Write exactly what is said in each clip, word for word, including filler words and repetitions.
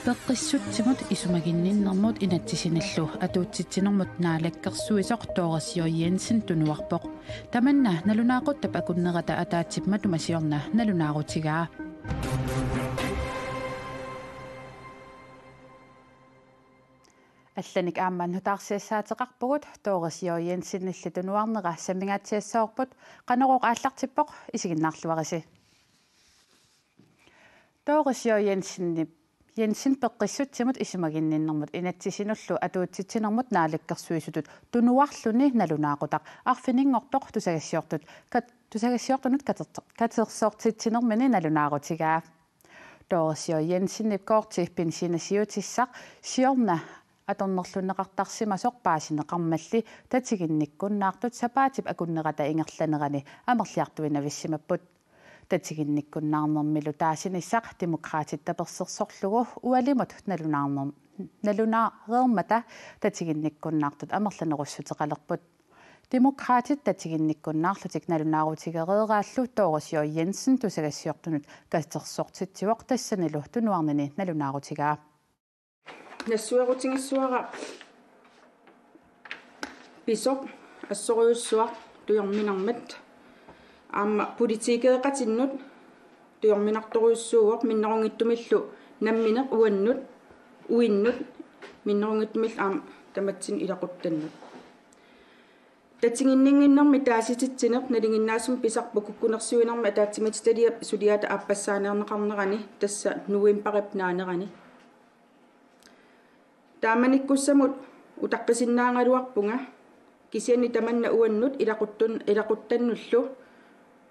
Peqqissutsimut isumaginninnermut inatsisinillu atuutsitsinermut naalakkersuisoq Doris J. Jensen tunuarpoq. Tamanna nalunaaquttap akunnerata ataatsip matuma siorna nalunaarutigaa. Allanik aamma nutaarsiassaateqarpugut, Doris J. Jensenilli tunuarnera sammingaatsiassavarput, Qanorooq aallartippoq, isiginnaarluarisi. Doris J. Jensenip, Jensen Peqqissutsimut isumaginninnermut inatsisinullu atuutsitsinermut naalakkersuisutut tunuarluni nalunaaqutaq arfininngortoq tusagassiortut kat-, tusagassiortunut katerto-, katersortitsinermini nalunaarutigaa. Doris J. Jensenip korti benzinasiutissaq siorna atornerlunneqartarsimasoq paasineqarmalli tatiginnikkunnaartut sapaatip akunnerata ingerlanerani amerliartuinnavissimapput. Tatiginnikkunnaarnermilu taasinissaq Demokraatit tapersersorlugu ualimut nalunaarner-, nalunaareermata tatiginnikkunnaartut amerlanerussuteqalerput. Demokraatit tatiginnikkunnaarlutik nalunaarutigereeraallu Doris J. Jensen tusagassiortunut katersortitsivoq, tassanilu tunuarnini nalunaarutigaa. Nassuerutigissuara pisoq assorujussuaq tujorminarmat. Aamma politikeqatinnut tujorminartorujussuuvoq, minnerunngitsumillu nammineq uannut, uinnut, minnerunngitsumillu aamma tamatsinnut ilaquttannut. Tatiginninnginnermi taasititsineq nalinginnaasumik pisarpoq kukkunersiuinermi ataatsimiititaliap suliata aappassaaneerneqarnerani, tassa novembarip naanerani. Taamanikkussamut utaqqisinnaagaluarpunga, kisianni tamanna uannut ilaquttun-, ilaquttannullu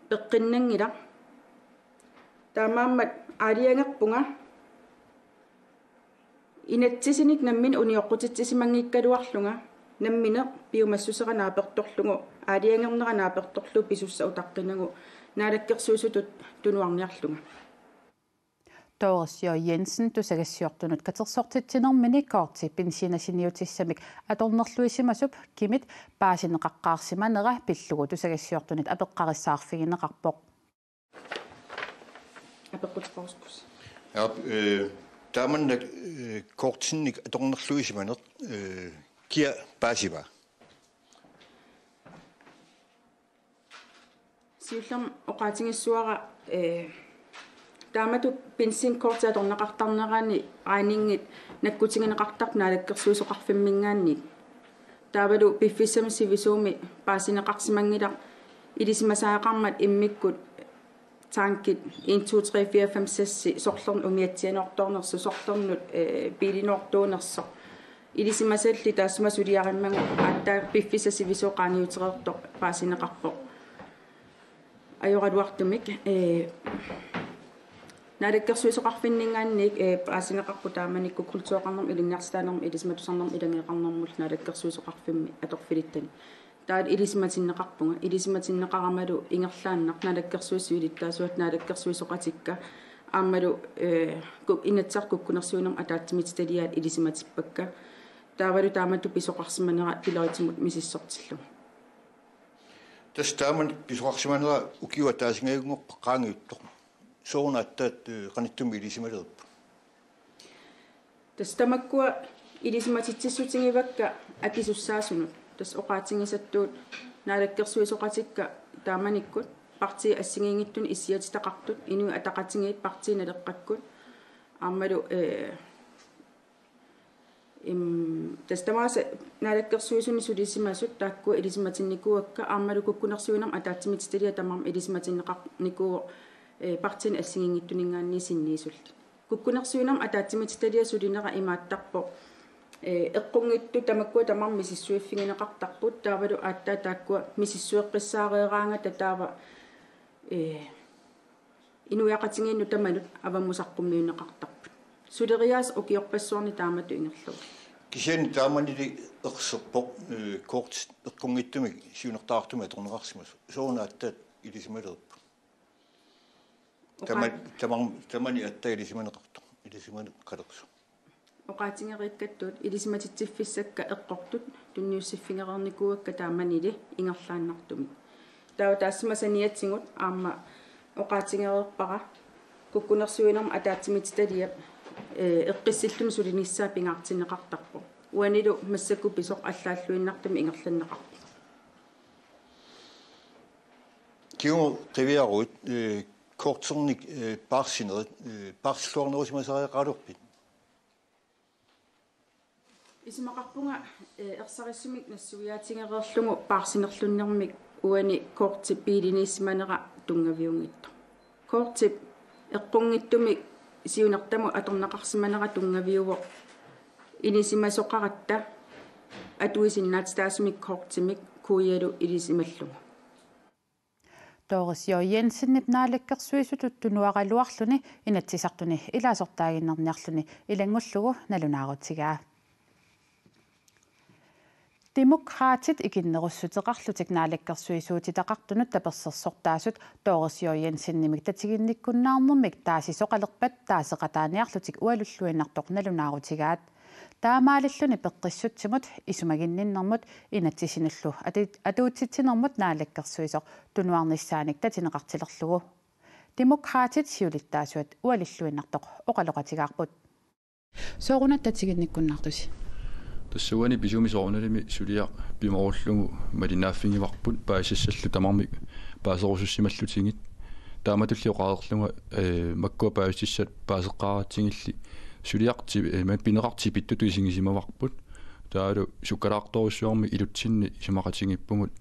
peqqinnanngilaq. Taamaammat aalajangerpunga inatsisinik nammineq unioqqutitsisimanngikkaluarlunga, nammineq piumassusera naapertorlugu, aalajangernera naapertorlugu pisussaq utaqqinagu naalakkersuisutut tunuarniarlunga. Doris J. Jensen tusagassiortunut katersortitsinermini korti benzinasiniutissamik atornerluisimasup kimit paasineqaqqaarsimanera pillugu tusagassiortunit apeqqarissaarfigineqarpoq. Apeqquteqarusukkussi. Ja, øh, taamannak, øh, kortinnik atornerluisimaneq, øh, kia paasiva? Siullermik oqaatigissuara, eh, taamatut benzinkorti atorneqartarnerani regningit nakkutigineqartarput Naalakkersuisoqarfimminngaanniit. Taavalu piffissami sivisuumi paasineqarsimanngilaq ilisimasariaqarmat immikkut tankit en, to, tre, fire, fem, seks sorlerni umiatsianortoornersoq, sorlernut, eh, biilinoortuunersoq. Ilisimasalli taassuma suliarimmagu aatsaat piffissaq sivisooq qaangiutereersoq paasineqarpoq. Ajoraluartumik, eh, Naalakkersuisoqarfinninngaanniit, eh, paasineqarpoq taamanikkut kultureqarnermut, ilinniartitaanermut, ilisimatusarnermut ilageeqarnermullu Naalakkersuisoqarfimmi atorfilittani. Taava ilisimatinneqarpunga. Ilisimatinneqaramalu ingerlaannaq naalakkersuisut siulittaasuat naalakkersuisoqatikka aammalu, eh, ku-, Inatsisartut kukkunersiuinermut ataatsimiititaliaat ilisimatippakka. Taavalu taamatut pisoqarsimanera pileritimut misissortillugu. Tassa taamani pisoqarsimanera ukiup ataasingajanngorpat qaangiuttoq. Sooruna aatsaat, eh, qanittumi ilisimalerput? Tassa tamakkua ilisimatitsissutigivakka akisussaasunut. Tassa oqaatigisattut naalakkersuisoqatikka taamanikkut partiit assigiinngitsunut issiatitaqartut, Inuit Ataqatigiit, Partii Naleqqakkut, aammalu, eh, im, tassa tamaasa naalakkersuisuni sulisimasut taakkua ilisimatinnikuuakka, aammalu kukkunersiuinermut ataatsimiititaliaq tamarmi ilisimatinneqarnikuuvoq, eh, partiinit assigiinngitsuninngaanniit sinniisullit. Kukkunersiuinermut ataatsimiititaliap sulinera imaattarpoq, eh, eqqunngitsut tamakkua tamarmik misissuiffigineqartarput, taavalu aatsaat taakkua misissueqqissaareeraangata taava, eh, inuiaqatigiinnut tamanut avammut saqqummiunneqartarput. Suleriaaseq ukiorpassuarni taamatut ingerlavoq. Kisianni taamanili erserpoq, eh, kortit eqqunngitsumik siunertaqartumik atorneqarsimasut. Sooruna aatsaat ilisimalerput? Tama-, oqaat- tamar-, tamani aatsaat ilisimaneqartoq. Ilisimaneqalersoq. Oqaatigereerikkattut ilisimatitsiffigisakka eqqortut tunniussiffigereernikuuakka taamanili ingerlaannartumik. Taava taassuma saniatigut aamma oqaatigereerpara kukkunersiuinermut ataatsimiititaliap, ee, eqqissilluni sulinissaa pingaartinneqartarpoq. Uanilu massakkut pisoq allaalluinnartumik ingerlanneqarpoq. Kingumut qiviaruit, ee, korternik, ee, paarsinerit, ee, paarsilluarnerusimasariaqaraluarpit? Isumaqarpunga, ee, ersarissumik nassuiaatigereerlugu paarsinerlunnermik uani kortip biiliniissimanera tunngaviunngitsoq. Kortip eqqunngitsumik siunertamut atorneqarsimanera tunngaviuvoq inisimasoqaratta atuisinnaatitaasumik kortimik kuialu ilisimallugu. Doris J. Jensenip naalakkersuisutut tunuaraluarluni Inatsisartuni ilaasortaaginnarniarluni ilanngullugu nalunaarutigaa. Demokraatit ikinnerussuteqarlutik naalakkersuisuutitaqartunut tapersersortaasut Doris J. Jensenimik tatiginnikkunnaarnermik taasisoqalerpat taaseqataaniarlutik ualulluinnartoq nalunaarutigaat. Taamaalilluni peqqissutsimut, isumaginninnermut, inatsisinullu ati-, atuutsitsinermut naalakkersuisoq tunuarnissaanik tatineqartilerlugu. Demokraatit siulittaasuat ualilluinnartoq oqaloqatigaarput. Sooruna tatiginnikkunnaartusi? Tassa uani pisumi soorunalimi suliaq pimoorullugu malinnaaffigivarput paasisassallu tamarmik paaserusussimallutigit. Taamatulli oqareerlunga, ee, makkua paasissat paaseqqaaratsigilli suliaq ti-, ee, ma-, pineqartut tipittutut isigisimavarput. Taavalu sukkalaartorujussuarmik ilutsinni isumaqatigiippugut,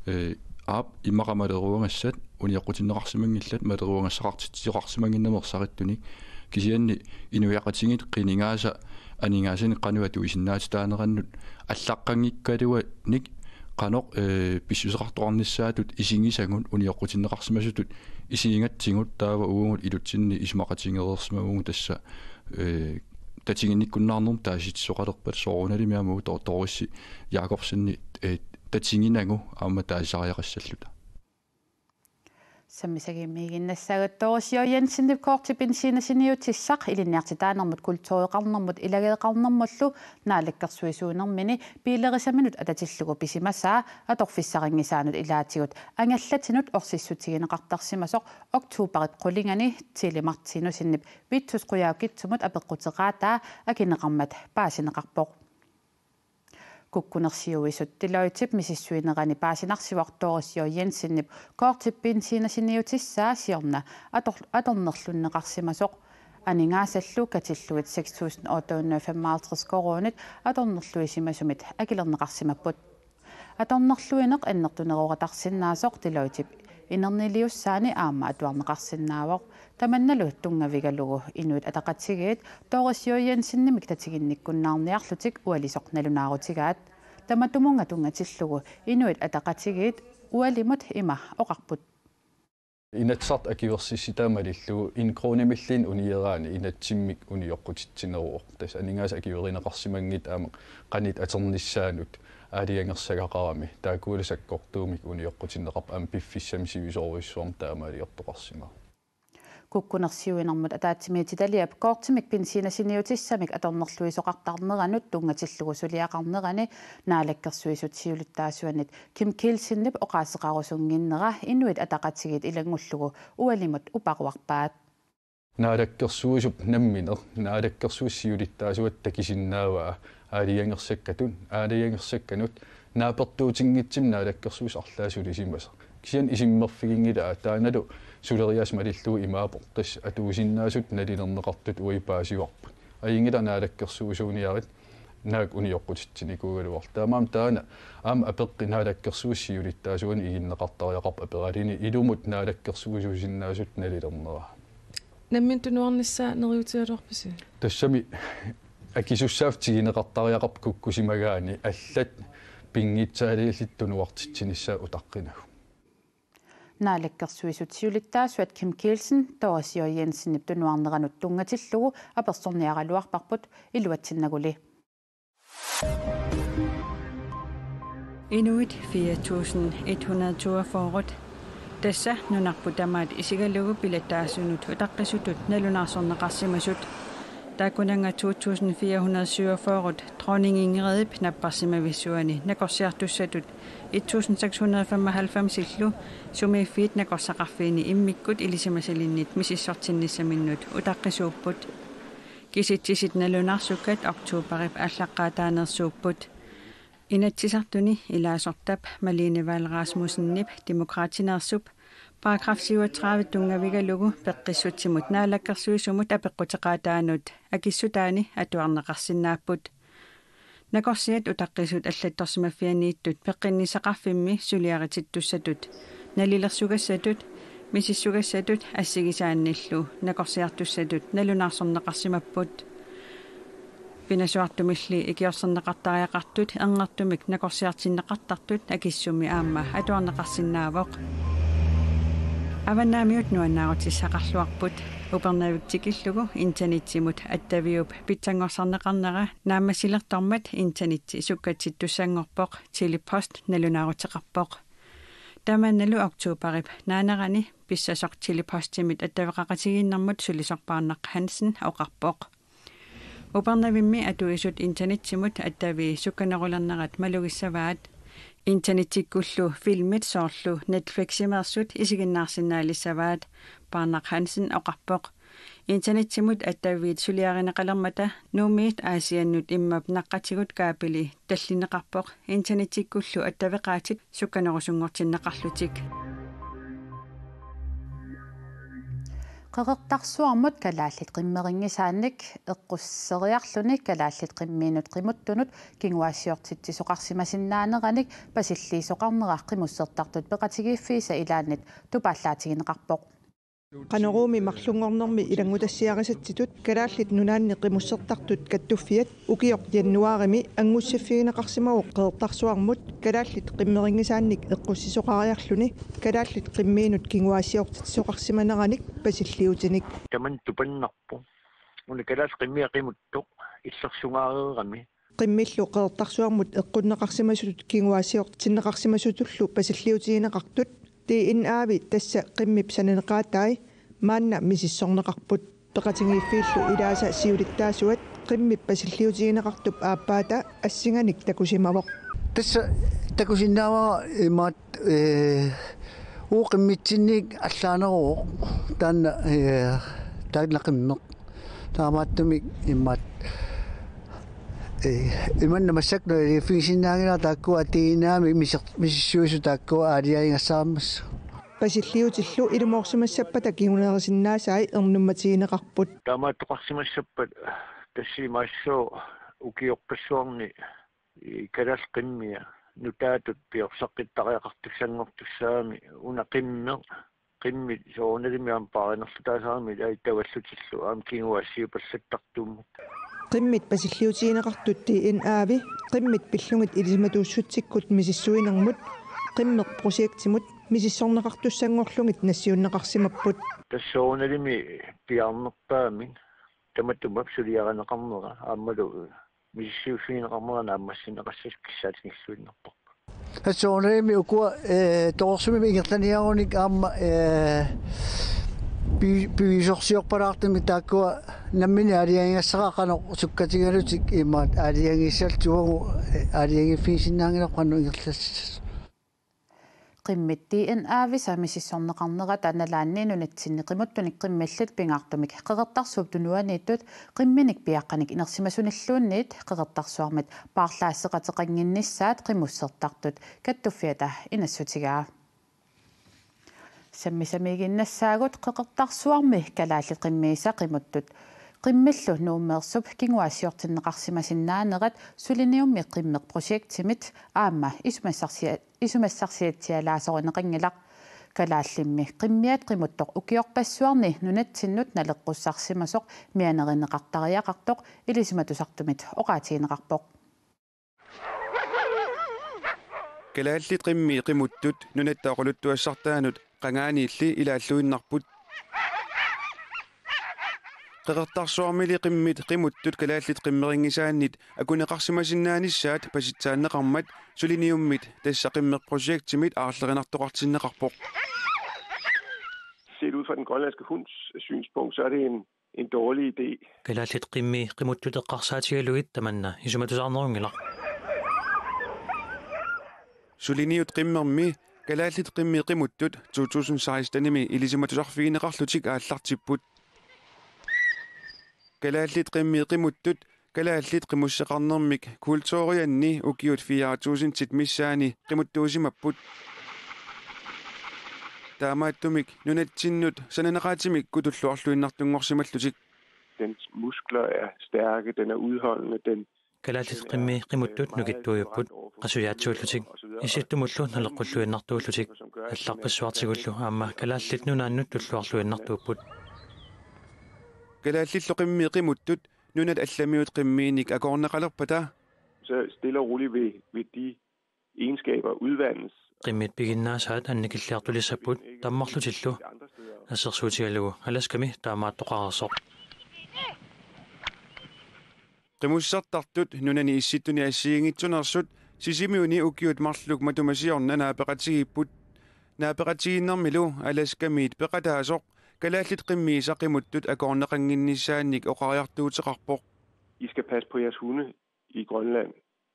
ee, aap, immaqa maleruagassat unioqqutinneqarsimanngillat maleruagassaqartitsisoqarsimannginnamik ersarittunik. Kisianni inuiaqatigiit qinigaasa aningaasanik qanoq atuisinnaatitaanerannut allaqqanngikkaluanik qanoq, ee, pissuseqartoqarnissaatut isigisagut unioqqutinneqarsimasutut isigigatsigu taava uagut ilutsinni isumaqatigereersimavugut tassa, ee, tatiginnikkunnaarnermut taasitsisoqalerpat soorunalimi aamma uagut Doris Jakobsenip, ee, tatiginagu aamma taasisariaqassalluta. Sammisagimmiiginnassaagut Doris J. Jensenip korti benzinasiniutissaq ilinniartitaanermut, kultureqarnermut, ilageeqarnermullu naalakkersuisuunermini biilerisaminut atatillugu pisimasaa atorfissarinngisaanut ilaatigut angallatinut orsissutigineqartarsimasoq oktoberip qulingani Tilly Martinussenip Vittus Qujaukitsumut apeqquteqaataa akineqarmat paasineqarpoq. Kukkunersiuisut Deloittep misissuinerani paasinarsivoq Doris J. Jensenip kortip benzinasiniutissaa siorna ator-, atornerlunneqarsimasoq. Aningaasallu katillugit seks tusind otte hundrede og femoghalvtreds koruunit atornerluisimasumit akilerneqarsimapput. Atornerluineq annertuneruoqatarsinnaasoq Deloittep inerniliussaani aamma atuarneqarsinnaavoq. Tamannalu tunngavigalugu Inuit Ataqatigiit Doris J. Jensenimik tatiginnikkunnaarniarlutik ualisoq nalunaarutigaat. Tamatumunnga tunngatillugu Inuit Ataqatigiit ualimut ima oqarput. Inatsisartut akuersissutaat malillugu en kronimilluunniit unieraanni inatsimmik unioqqutitsineruvoq. Tassa aningaasat akuerineqarsimanngitsut aamma qanoq atornissaannut aalajangersagaqarami. Taakkualu sakkortuumik unioqqutinneqarput aamma piffissami sivisoorujussuarmi taamaaliortoqarsimavoq. Kukkunersiuinermut ataatsimiititaliap kortimik benzinasiniutissamik atornerluisoqartarneranut tunngatillugu suliaqarnerani naalakkersuisut siulittaasuannit Kim Kielsenip oqaaseqarusunnginnera Inuit Ataqatigiit ilanngullugu ualimut uparuarpaat. Naalakkersuisup nammineq naalakkersuisut siulittaasuata takusinnaavaa aalajangersakkatut, aalajangersakkanut naapertuutinngitsumik naalakkersuisut arlaat sulisimasut. Kisianni isummerfiginngilaat, taannalu suleriaaseq malillugu imaapput, tassa atuisinnaasutut nalilerneqartutut uagut paasivarput. Ajunngilaq naalakkersuisuuniarit naak unioqqutitsinikuugaluarluta. Taamaammat taanna aamma apeqqut naalakkersuisut siulittaasuanut iginneqartariaqarpoq aperaluni ilumut naalakkersuisuusinnaasutut nalilernera. Nammineq tunuarnissaa neriuutigaluarpisi? Tassami akisussaaffik tiguneqartariaqarpoq kukkusimagaanni allat pinngitsaaliillutik tunuartitsinissaat utaqqinagu. Naalakkersuisut siulittaasuat Kim Kielsen Doris J. Jensenip tunuarneranut tunngatillugu apersorniaraluarparput iluatsinnaguli. Inuit fire tusind et hundrede toogfyrre. Tassa nunarput tamaat isigalugu pilattaasunut utaqqisutut nalunaarsorneqarsimasut. Taakkunannga to tusind fire hundrede syvogfyrre Dronning Ingridip napparsimavissuani nakorsiartussatut et tusind seks hundrede femoghalvfemsillu sumiiffiit nakorsaqarfiini immikkut ilisimasalinnit misissortinnissaminnut utaqqisuupput. Kisitsisit nalunaarsukkat oktoberip aallaqqaataaneersuupput. Inatsisartuni ilaasortap Malene Vahl Rasmussenip Demokraatineersup paragraf syvogtredive tunngavigalugu peqqissutsimut naalakkersuisumut apeqquteqaataanut akissutaani atuarneqarsinnaapput. Nakorsiat utaqqisut allattorsimaffianiittut peqqinnissaqarfimmi suliaritittussatut, nalilersugassatut, misissugassatut assigisaannillu nakorsiartussatut nalunaarsorneqarsimapput. Pinasuartumilli ikiorserneqartariaqartut ernertumik nakorsiartinneqartartut akissummi aamma atuarneqarsinnaavoq. Avannaamiut nuannaarutissaqarluarput. Upernavik tikillugu internetsimut attaviup pitsanngorsarneqarnera naammassilertormat internetsi sukkatsittussanngorpoq, Tele-Post nalunaaruteqarpoq. Tamannalu oktoberip naanerani pissasoq Tele-Postimit attaveqaqatigiinnermut sulisoq Paarnaq Hansen oqarpoq. Upernavimmi atuisut internetsimut attavii sukkanerulernerat malugissavaat. Internetsikkullu filmit soorlu Netfliximeersut isiginnaarsinnaalissavaat, Paarnaq Hansen oqarpoq. Internetsimut attaviit suliarineqalermata Nuummiit Aasiannut immap naqqatigut kaapili tallinneqarpoq internetsikkullu attaveqaatit sukkanerusunngortinneqarlutik. Qeqertarsuarmut kalaallit qimmerinngisaannik eqqusseriarluni kalaallit qimmiinut qimuttunut kinguaassiortitsisoqarsimasinnaaneranik pasilliisoqarnera qimussertartut peqatigiiffiisa ilaannit tupaallaatigineqarpoq. Qanoruumi marlunngornermi ilanngutassiarisatsitut Kalaallit Nunaanni qimussertartut kattuffiat ukioq januaarimi anngussiffigineqarsimavoq Qeqertarsuarmut kalaallit qimmerinngisaannik eqqussisoqariarluni kalaallit qimmiinut kinguaassiortitsisoqarsimaneranik pasilliutinik. Tamanna tupannarpoq. Una kalaallit qimmia qimuttoq illersugaareerami. Qimmillu Qeqertarsuarmut eqqunneqarsimasutut kinguaassiortinneqarsimasutullu pasilliutigineqartut D N A-vi, tassa qimmip sananeqaatai, maanna misissorneqarput. Peqatigiiffiillu ilaasa siulittaasuat qimmip pasilliutigineqartup aappaata assinganik takusimavoq. Tassa takusinnaavara imaat, ee, uu qimmitsinnik allaaneruvoq taanna, ee, taanna qimmeq. Taamaattumik imaat, ee, imanna massakkut naliliiffigisinnaanngilara taakkua D N A-mik miser-, misissuisut taakkua aalajangigassarsimassapput. Pasilliutillu ilumoorsimassappata kingunerisinnaasai ernummatigineqarput. Taamaattoqarsimassappat tassa imaassaaq ukiorpassuarni, ee, kalaallit qimmia nutaatut piorsaqqittariaqartussanngortussaagami una qimmeq, qimmit soorunalimi aamma paarinerlutaasarami ilai tavallutillu aamma kinguaassiuupallattartuummata. Qimmit pasilliutigineqartut D N A-vi qimmit pillugit ilisimatuussutsikkut misissuinermut qimmeq projektimut misissorneqartussanngorlugit nassiunneqarsimapput. Tassa soorunalimi piaarnerpaamik tamatuma suliarineqarnera aammalu misissuiffigineqarnera naammassineqassasoq kissaatigilluinnarparput. Tassa soorunalimi ukua, ee, torersumik ingerlaniarunik aamma, ee, pi-, piviusorsiorpalaartumik taakkua nammineq aalajangigassaraat qanoq sukkatigalutik imaat aalajangiissallugu, ee, aalajangiiffigisinnaanngilarput qanoq ingerlassasoq. Qimmit D N A-visa misissorneqarnerata nalaanni nunatsinni qimuttunik qimmillit pingaartumik Qeqertarsuup Tunuaniittut qimminik piaqqanik inersimasunilluunniit Qeqertarsuarmit paarlaasseqateqannginnissaat qimussertartut kattuffiata inassutigaa. Sammisamiiginnassaagut Qeqertarsuarmi kalaallit qimmiisa qimuttut qimmillu Nuummeersup kinguaassiortinneqarsimasinnaanerat suliniummi qimmeq projektimit aamma isumassarsia-, isumassarsiatsialaasorineqanngilaq. Kalaallimmi qimmiat qimuttoq ukiorpassuarni nunatsinnut naleqqussarsimasoq mianerineqartariaqartoq ilisimatusartumit oqaatigineqarpoq. Kalaallit qimmii qimuttut nunatta oqaluttuassartaanut qangaaniilli ilaalluinnarput. Qeqertarsuarmili qimmit qimuttut kalaallit qimmerinngisaannit akuneqarsimasinnaanissaat pasitsaanneqarmat suliniummit tassa qimmeq projektimit aarlerinartoqartinneqarpoq. Set ud fra den grønlandske hunds synspunkt, så er det en en dårlig idé. Kalaallit qimmii qimuttut eqqarsaatigalugit tamanna isumatusaarnerunngilaq. Suliniut qimmermi kalaallit qimmii qimuttut to tusind seksten-imi ilisimatusarfigineqarlutik aallartipput. Kalaallit qimmii qimuttut kalaallit qimusseqarnermik kulturianni ukiut fire tusindit missaanni qimuttuusimapput. Taamaattumik nunatsinnut sananeqaatimikkut tulluarluinnartunngorsimallutik. Dens muskler er stærke, den er udholdende, den Kalaallit qimmii qimuttut nukittuujupput, qasujaatsuullutik, issittumullu naleqqulluinnartuullutik, allarpassuartigullu aamma Kalaallit Nunaannut tulluarluinnartuupput. Kalaallillu qimmii qimuttut nunat allamiut qimmiinik akoorneqalerpata. Så stille og roligt vil, vil de egenskaber udvandes. Qimmit piginnaasaat annikilliartulissapput tammarlutillu, assersuutigalugu Alaskami taamaattoqareersoq. Qimussertartut nunani issittuni assigiinngitsuneersut Sisimiuni ukiut marluk matuma siorna naapeqatigiipput. Naapeqatigiinnermilu Alaskamiit peqataasoq kalaallit qimmiisa qimuttut akoorneqannginnissaannik oqariartuuteqarpoq. I skal passe på jeres hunde i Grønland.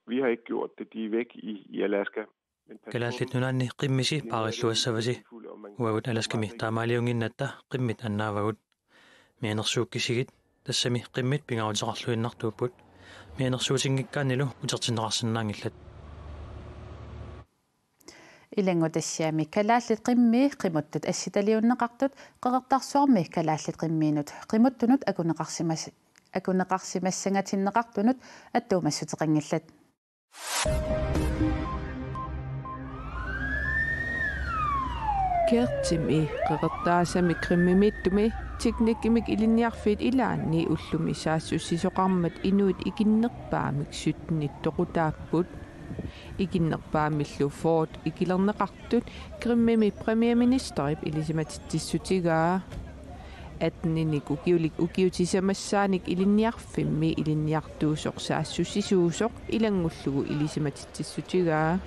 Vi har ikke gjort det, de er væk i, i Alaska. Men pas på Kalaallit dem. Nunaanni qimmisi paarilluassavasi. Uagut Alaskami taamaaliunnginnatta qimmit annaavagut. Mianersuukkisigit, tassami qimmit pingaaruteqarluinnartuupput. Mianersuutinngikkaannilu utertinneqarsinnaanngillat. Ilanngutassiami kalaallit qimmii qimuttut assitaliunneqartut Qeqertarsuarmi kalaallit qimmiinut qimuttunut akuneqarsimas-, akuneqarsimassangatinneqartunut attuumassuteqanngillat. Kertimi Qeqertaasami Krimmimiittumi teknikkimik ilinniarfiit ilaanni ullumi saassussisoqarmat inuit ikinnerpaamik syttenit toqutaapput. Ikinnerpaamillu fyrret ikilerneqartut Krimmimi premierministerip ilisimatitsissutigaa. Atteninik ukiulik ukiut sisamassaanik ilinniarfimmi ilinniartuusoq saassussisuusoq ilanngullugu ilisimatitsissutigaa.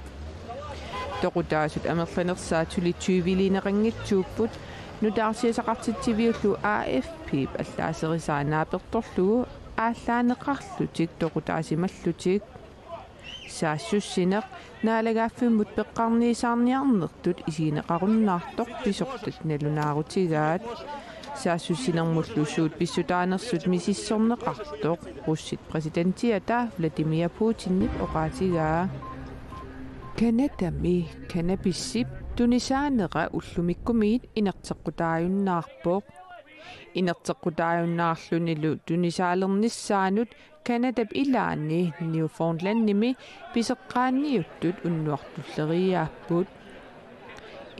Toqutaasut amerlanersaat suli tyveliineqanngitsuupput, nutaarsiassaqartitsiviullu A F P-p allaaserisaa naapertorlugu aallaaneqarlutik toqutaasimallutik. Saassussineq naalagaaffimmut peqqarniisaarniarnertut isigineqarunnaartoq pisortat nalunaarutigaat. Saassussinermullu suut pissutaanersut misissorneqartoq russit præsidentiata Vladimir Putinip oqaatigaa. Canadami cannabisip tunisaanera ullumikkumiit inerteqqutaajunnaarpoq. Inerteqqutaajunnaarlunilu tunisaalernissaanut Canadap ilaanni Newfoundlandimi piseqqaanniuttut unnuartulleriiaapput.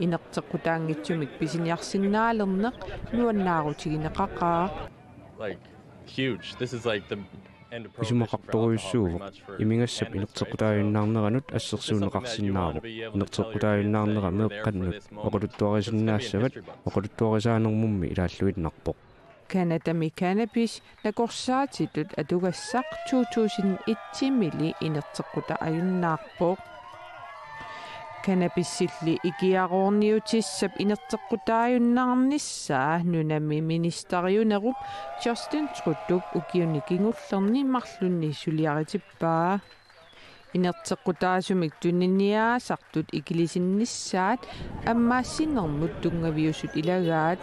Inerteqqutaanngitsumik pisiniarsinnaalerneq nuannaarutigineqaqaaq. Like, huge. This is like the end of prohibition for alcohol, pretty much, for Isumaqartorujussuuvoq. Imingassap inerteqqutaajunnaarneranut assersuunneqarsinnaavoq. Inerteqqutaajunnaarnera meeqqannut oqaluttuarisinnaassavat, oqaluttuarisaanermummi ilaalluinnarpoq. Canadami cannabis nakorsaatitut atugassaq to tusind et-imili inerteqqutaajunnaarpoq. Cannabisilli ikiaroorniutissap inerteqqutaajunnaarnissaa nunami ministeriunerup Justin Trudeaup ukiuni kingullerni marlunni suliaritippaa. Inerteqqutaasumik tuniniaasartut ikilisinnissaat ammaassinermut tunngaviusut ilagaat.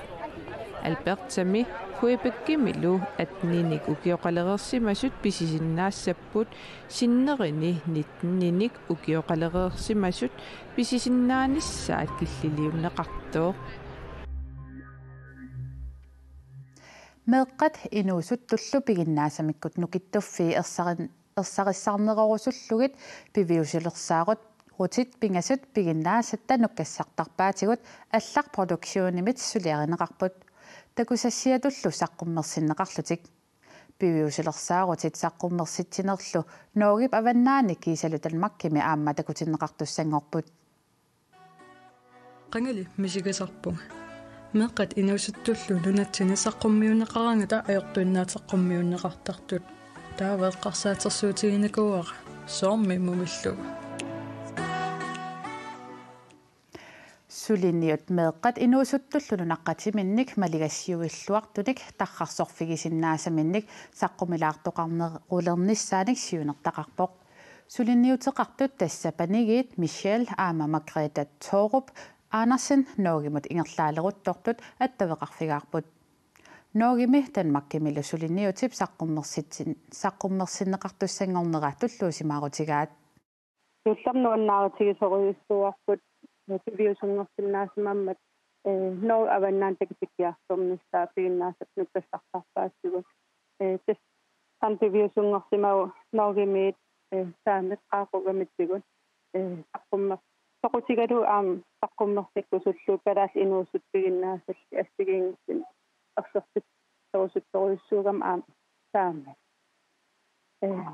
Albertami Quebecimilu atteninik ukioqalereersimasut pisisinnaassapput, sinnerini nitteninik ukioqalereersimasut pisisinnaanissaat killiliunneqartoq. Meeqqat inuusuttullu piginnaasamikkut nukittuffii ersarin-, ersarissarnerorusullugit piviusulersaarutit pingasut piginnaasatta nukkassartarpaatigut Allaq Produktionimit suliarineqarput. Takusassiatullu saqqummersinneqarlutik. Piviusulersaarutit saqqummersitsinerlu Norgep avannaani kiisalu Danmarkimi aamma takutinneqartussanngorput. Qangali misigisarpunga. Meeqqat inuusuttullu nunatsinni saqqummiunneqaraangata ajortuinnaat saqqummiunneqartartut. Taava eqqarsaatersuutiginikuuara soormi mumillugu. Suliniut meeqqat inuusuttullu nunaqqatiminnik maligassiuilluartunik tarrarsorfigisinnaasaminnik saqqumilaartoqarnerulernissaanik siunertaqarpoq. Suliniuteqartut tassa panigiit Michelle aamma Margrethe Thorup Andersen Norgemut ingerlaaleruttortut attaveqarfigaarput. Norgemi Danmarkimilu suliniutip saqqummersitsin-, saqqummersinneqartussanngornera tulluusimaarutigaat. Siullermik nuannaarutigisorujussuuarput, eh, piviusunngorsinnaasimammat, eh, Norge Avannaani Takutikkiartornissaa piginnaasat nukkassartarpaatigut. Eh, tassa qanoq piviusunngorsimavoq Norgemiit, eh, saamit qaaqqugamitsigut, eh, saqqummer-, soqutigalugu aamma saqqummersikkusullugu kalaallit inuusuttut piginnaasallit assigiinngitsunik ersersisorujussuugami aamma saammat. Eh,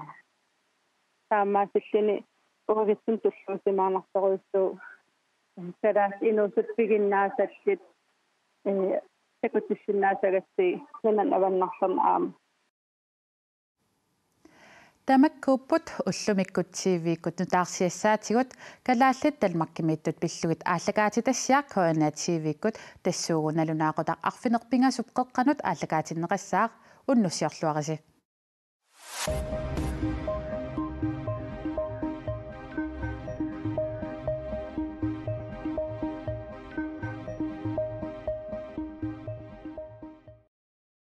taamaasilluni uagutsinnut tulluusimaarnartorujussuuvoq, eh, kalaallit inuusuttut piginnaasallit, eh, takutissinnaassagatsigit nunanut avannarlerni aamma. Tamakkuupput ullumikkut T V-kkut nutaarsiassaatigut, kalaallit Danmarkimiittut pillugit aallakaatitassiaq K N R T V-kkut tassuugu nalunaaqutaq arfineq-pingasup qeqqanut aallakaatinneqassaaq, unnussiorluarisi.